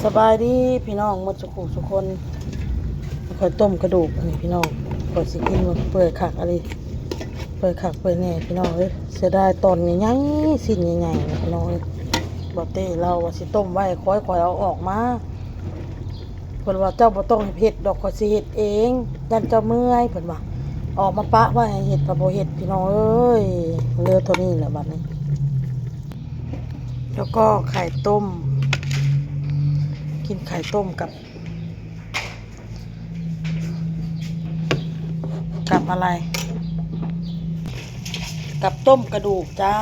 ສະບາຍດີພີ່ນ້ອງໝົດສູ່ຄູ່ສູ່ຄົນ. ຂ້ອຍຕົ້ມກະດູກອັນນີ້ພີ່ນ້ອງ, ຂ້ອຍຊິກິນວ່າເປື່ອຍຄັກອີ່ຫຼີ ເປື່ອຍຄັກເປື່ອຍແນ່ພີ່ນ້ອງເອີຍ. ເສຍດາຍຕອນໃຫຍ່ໆ ຊີ້ນໃຫຍ່ໆ ພີ່ນ້ອງເອີຍ. ບໍ່ເຕ້ລາວວ່າຊິຕົ້ມໄວ້ ຂ້ອຍ ຂ້ອຍເອົາອອກມາ ເພິ່ນວ່າ ເຈົ້າບໍ່ຕ້ອງເຮັດດອກ ຂ້ອຍຊິເຮັດເອງ ຢ້ານເຈົ້າເມື່ອຍ ເພິ່ນວ່າ. ອອກມາປະໄວ້ໃຫ້ເຮັດ ກໍບໍ່ເຮັດ ພີ່ນ້ອງເອີຍ. ເຫຼືອເທົ່ານີ້ແຫຼະບັດນີ້. ແລ້ວກໍໄຂ່ຕົ້ມ ກິນໄຂ່ຕົ້ມກັບ ກັບອະໄລ? ກັບຕົ້ມກະດູກຈ້າ.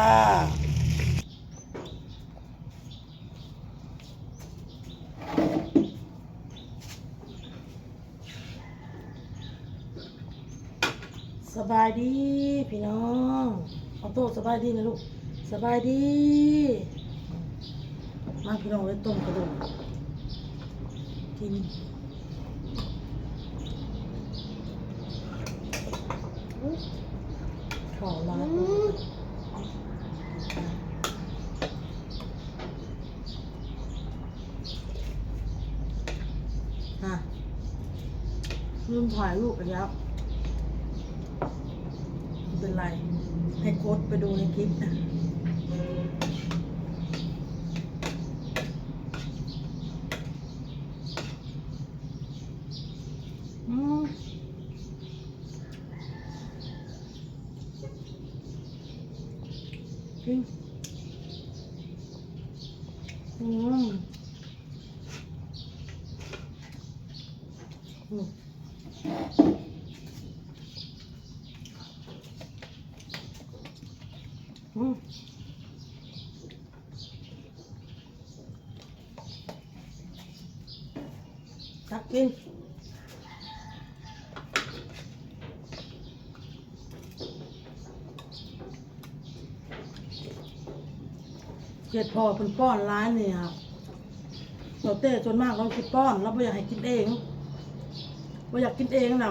ສະບາຍດີພີ່ນ້ອງ. ອອໂຕ້ ສະບາຍດີນະລູກ. ສະບາຍດີ. ມາພີ່ນ້ອງເອີຍ ຕົ້ມກະດູກກິນ. ເຂົ້າຫຼາຍ. ອືມ ຮະ ລືມຖ່າຍຮູບໄປແລ້ວ. ບໍ່ເປັນໄລ ໃຫ້ກົດໄປດູໃນຄລິບ. ອືມ ອືມ ອືມ ອືມ ອືມ. ຕັກກິນ. ເຂດພໍ່ເພິ່ນປ້ອນຫຼາຍນີ້ ເຖົ້າເຕ້ສ່ວນມາກລາວຊິປ້ອນ ລາວບໍ່ຢາກໃຫ້ກິນເອງ ບໍ່ຢາກກິນເອງນຳ ຢ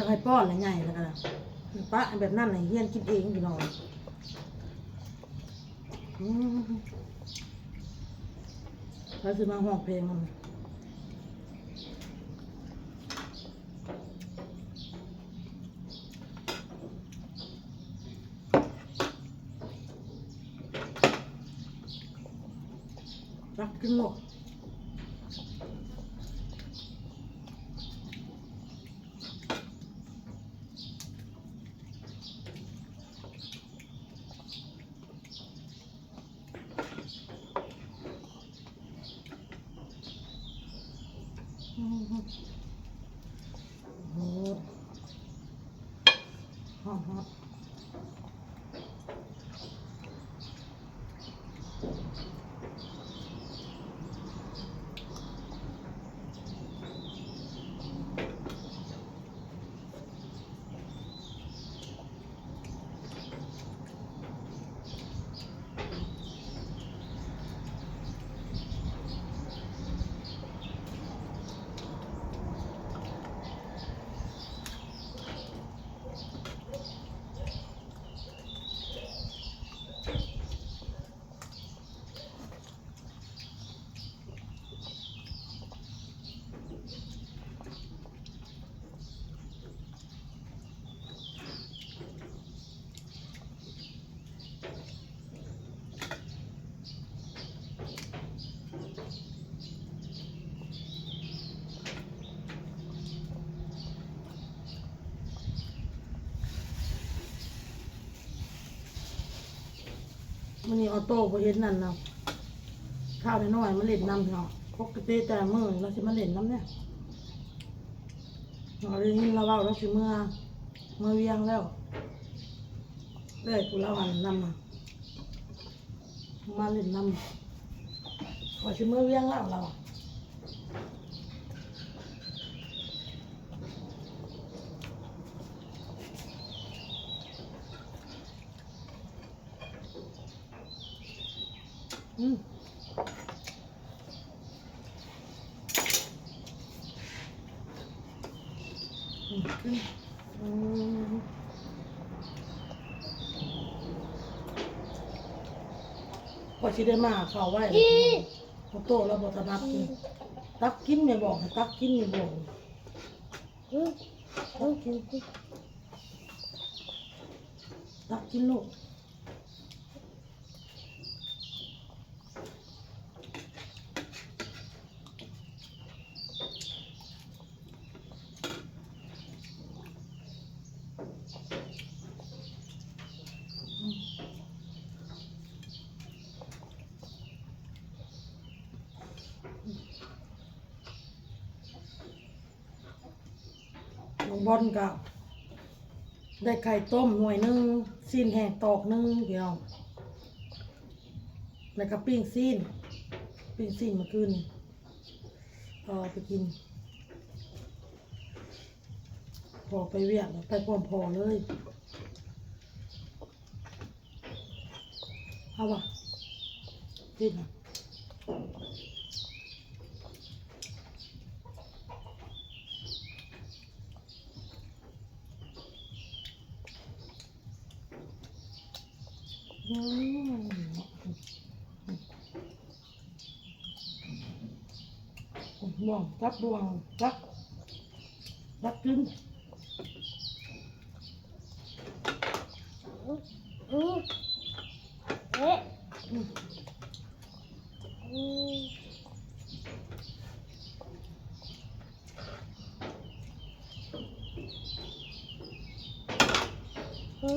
າກໃຫ້ປ້ອນໃຫ້ໃຫຍ່ ແລ້ວກໍປະໃຫ້ແບບນັ້ນ ໃຫ້ຮຽນກິນເອງພີ່ນ້ອງ. ອືມ ໃຜຊິມາຮ້ອງເພງນຳ ຕັກກິນໂລດ. ອືມ ໂອ້ໂຫ ຮ້ອນໆ. ມື້ນີ້ອອໂຕ້ບໍ່ເຫັນນັ້ນນະ ທ້າວນ້ອຍມາຫຼິ້ນນຳເນາະ. ປົກກະຕິແຕ່ມື້ລາວຊິມາຫຼິ້ນນຳເດ້. ເຮົາໄດ້ຍິນລາວເວົ້າ ລາວຊິເມືອ ເມືອວຽງແລ້ວ. ເອື້ອຍຜູ້ລາວອັນນຳນະ ມາຫຼິ້ນນຳ ວ່າຊິເມືອວຽງແລ້ວ ລາວ. ອືມ ອືມ ອືມ ຂ້ອຍຊິໄດ້ມາເຂົ້າໄວ້ ອີ ໂຕລາວບໍ່ຖະໜັດນີ້ ຕັກກິນແມ່ບອກ ໃຫ້ຕັກກິນແມ່ບອກ ຕັກກິນ ຕັກກິນລູກ. ນ້ອງບອນກໍໄດ້ໄຂ່ຕົ້ມໜ່ວຍໜຶ່ງ ຊີ້ນແຫ້ງຕອກໜຶ່ງ ພີ່ນ້ອງ ແລ້ວກໍປີ້ງຊີ້ນ ປີ້ງຊີ້ນມື້ຄືນນີ້ ພໍໄປກິນ ພໍໄປວຽກ ໄປພ້ອມພໍ່ເລີຍ. ເອົາບໍ່? ກິນ. ອືມ. ບ່ວງ ຈັບບ່ວງ ຈັບ ຈັບກິນ ອືມ ເອະ ອືມ ອືມ. ອື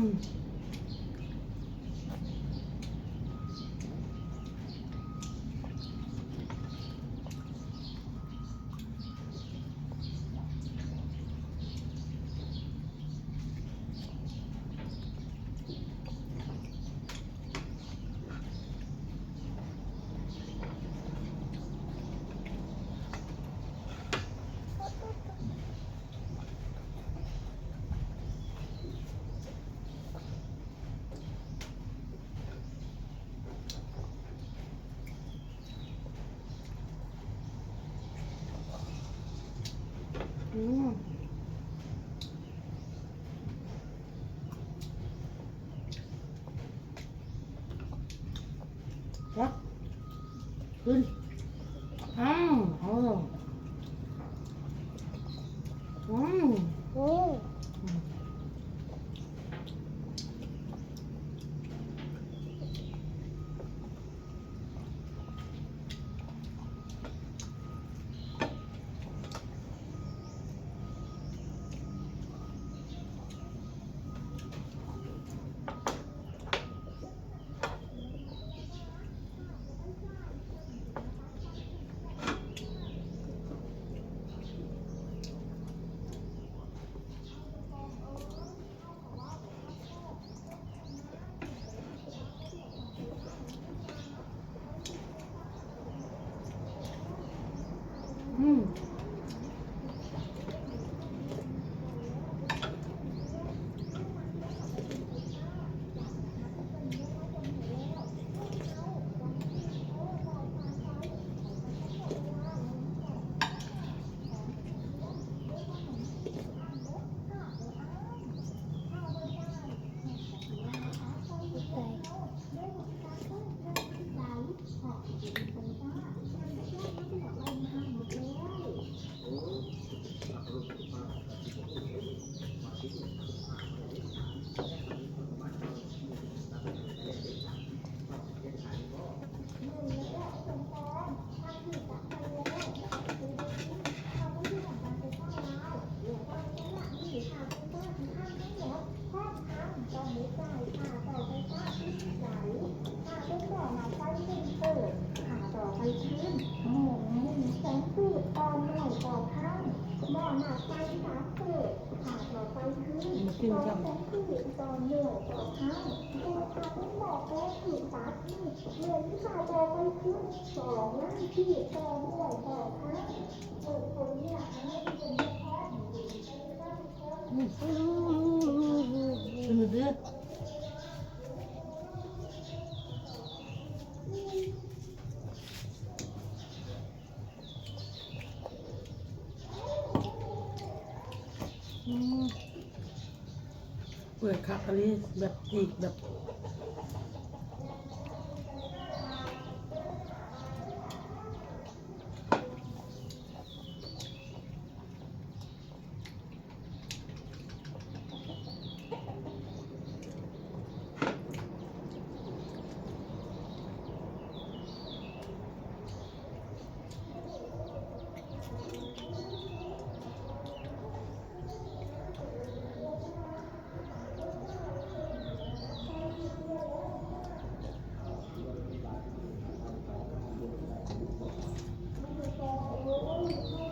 ມ. ອືມ ຄັບ ຂຶ້ນ ອ້າວ ເອົາ ອືມ ໂອ້ ອືມ. ອືມ. ມາກິນກັນ. ອືມ ກິນເດີ້. ອືມ ເປື່ອຍຄັກອີ່ຫຼີ ແບບຈີກແບບ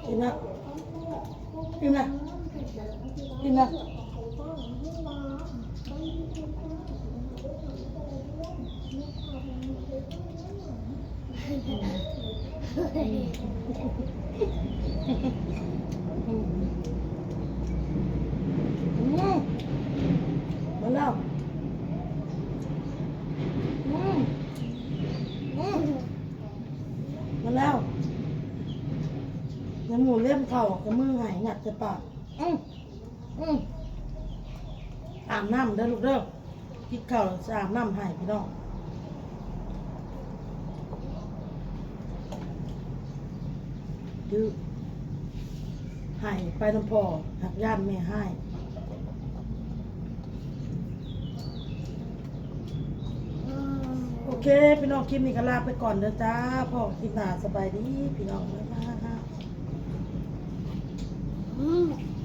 ກິນນະ ກິນນະ ກິນນະ. ອືມ ເບິ່ງແລ້ວ ອືມ ອືມ ເບິ່ງແລ້ວ ຍານໝູເລັ້ມເຂົ້າ ເອົາມືໃຫ້ ຫຍັດໃສ່ປາກ ອືມ ອືມ ອາບນ້ຳເດີ້ລູກເດີ້. ກິນເຂົ້າແລ້ວຊິອາບນ້ຳໃຫ້ພີ່ນ້ອງ ດື້ ໃຫ້ໄປນຳພໍ່ ຫາກຢ້ານແມ່ຮ້າຍ. ໂອເຄພີ່ນ້ອງ ຄລິບນີ້ກໍລາໄປກ່ອນເດີ້ຈ້າ ພໍ້ກັນຄລິບໜ້າ ສະບາຍດີພີ່ນ້ອງ ບາຍບາຍ.